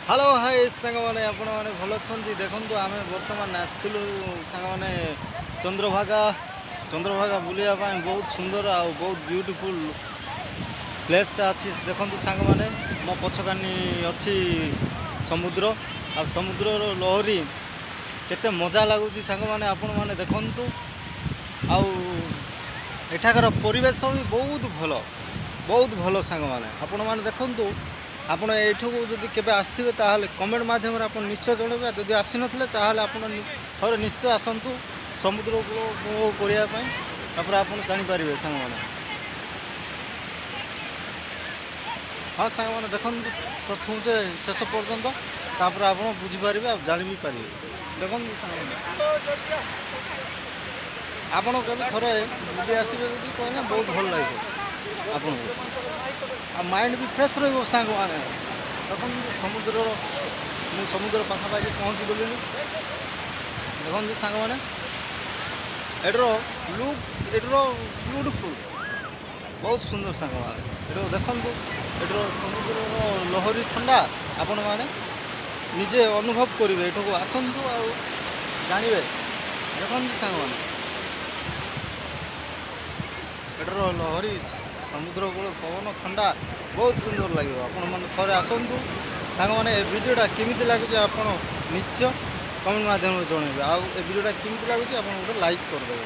Hello, high ସାଙ୍ଗମାନେ, ଆପଣମାନେ ଭଲ ଅଛନ୍ତି? ଦେଖନ୍ତୁ, ଆମେ ବର୍ତ୍ତମାନ ଆସିଥିଲୁ ସାଙ୍ଗମାନେ ଚନ୍ଦ୍ରଭାଗା। ଚନ୍ଦ୍ରଭାଗା ବୁଲିବା ପାଇଁ ବହୁତ ସୁନ୍ଦର ଆଉ ବହୁତ ବ୍ୟୁଟିଫୁଲ୍ ପ୍ଲେସ୍ଟା ଅଛି। ଦେଖନ୍ତୁ ସାଙ୍ଗମାନେ, ମୋ ପଛକାନି ଅଛି ସମୁଦ୍ର ଆଉ ସମୁଦ୍ରର ଲହରୀ କେତେ ମଜା ଲାଗୁଛି। ସାଙ୍ଗମାନେ, ଆପଣମାନେ ଦେଖନ୍ତୁ। ଆଉ ଏଠାକାର ପରିବେଶ ବି ବହୁତ ଭଲ, ବହୁତ ଭଲ। ସାଙ୍ଗମାନେ, ଆପଣମାନେ ଦେଖନ୍ତୁ। ଆପଣ ଏଇଠୁକୁ ଯଦି କେବେ ଆସିଥିବେ, ତାହେଲେ କମେଣ୍ଟ ମାଧ୍ୟମରେ ଆପଣ ନିଶ୍ଚୟ ଜଣାଇବେ। ଆଉ ଯଦି ଆସିନଥିଲେ, ତାହେଲେ ଆପଣ ଥରେ ନିଶ୍ଚୟ ଆସନ୍ତୁ ସମୁଦ୍ର କୂଳ ଉପଭୋଗ କରିବା ପାଇଁ। ତାପରେ ଆପଣ ଜାଣିପାରିବେ ସାଙ୍ଗମାନେ। ହଁ ସାଙ୍ଗମାନେ, ଦେଖନ୍ତୁ ପ୍ରଥମ ଯେ ଶେଷ ପର୍ଯ୍ୟନ୍ତ, ତାପରେ ଆପଣ ବୁଝିପାରିବେ ଆଉ ଜାଣି ବି ପାରିବେ। ଦେଖନ୍ତୁ ସାଙ୍ଗମାନେ, ଆପଣ କେବେ ଥରେ ବୁଲି ଆସିବେ ଯଦି କହିଲେ ବହୁତ ଭଲ ଲାଗିବ ଆପଣଙ୍କୁ ଆଉ ମାଇଣ୍ଡ ବି ଫ୍ରେଶ୍ ରହିବ। ସାଙ୍ଗମାନେ, ଦେଖନ୍ତୁ ସମୁଦ୍ରର, ମୁଁ ସମୁଦ୍ର ପାଖାପାଖି ପହଞ୍ଚି ଗଲିଣି। ଦେଖନ୍ତୁ ସାଙ୍ଗମାନେ, ଏଠିର ଲୁକ୍, ଏଠିର ବ୍ୟୁଟିଫୁଲ୍, ବହୁତ ସୁନ୍ଦର। ସାଙ୍ଗମାନେ, ଏଠୁ ଦେଖନ୍ତୁ, ଏଠିର ସମୁଦ୍ରର ଲହରୀ ଥଣ୍ଡା, ଆପଣମାନେ ନିଜେ ଅନୁଭବ କରିବେ। ଏଠାକୁ ଆସନ୍ତୁ ଆଉ ଜାଣିବେ। ଦେଖନ୍ତୁ ସାଙ୍ଗମାନେ, ଏଠାର ଲହରୀ, ସମୁଦ୍ର କୂଳ ପବନ ଥଣ୍ଡା, ବହୁତ ସୁନ୍ଦର ଲାଗିବ। ଆପଣମାନେ ଥରେ ଆସନ୍ତୁ। ସାଙ୍ଗମାନେ, ଏ ଭିଡ଼ିଓଟା କେମିତି ଲାଗୁଛି, ଆପଣ ନିଶ୍ଚୟ କମେଣ୍ଟ ମାଧ୍ୟମରେ ଜଣାଇବେ। ଆଉ ଏ ଭିଡ଼ିଓଟା କେମିତି ଲାଗୁଛି, ଆପଣ ଗୋଟେ ଲାଇକ୍ କରିଦେବେ।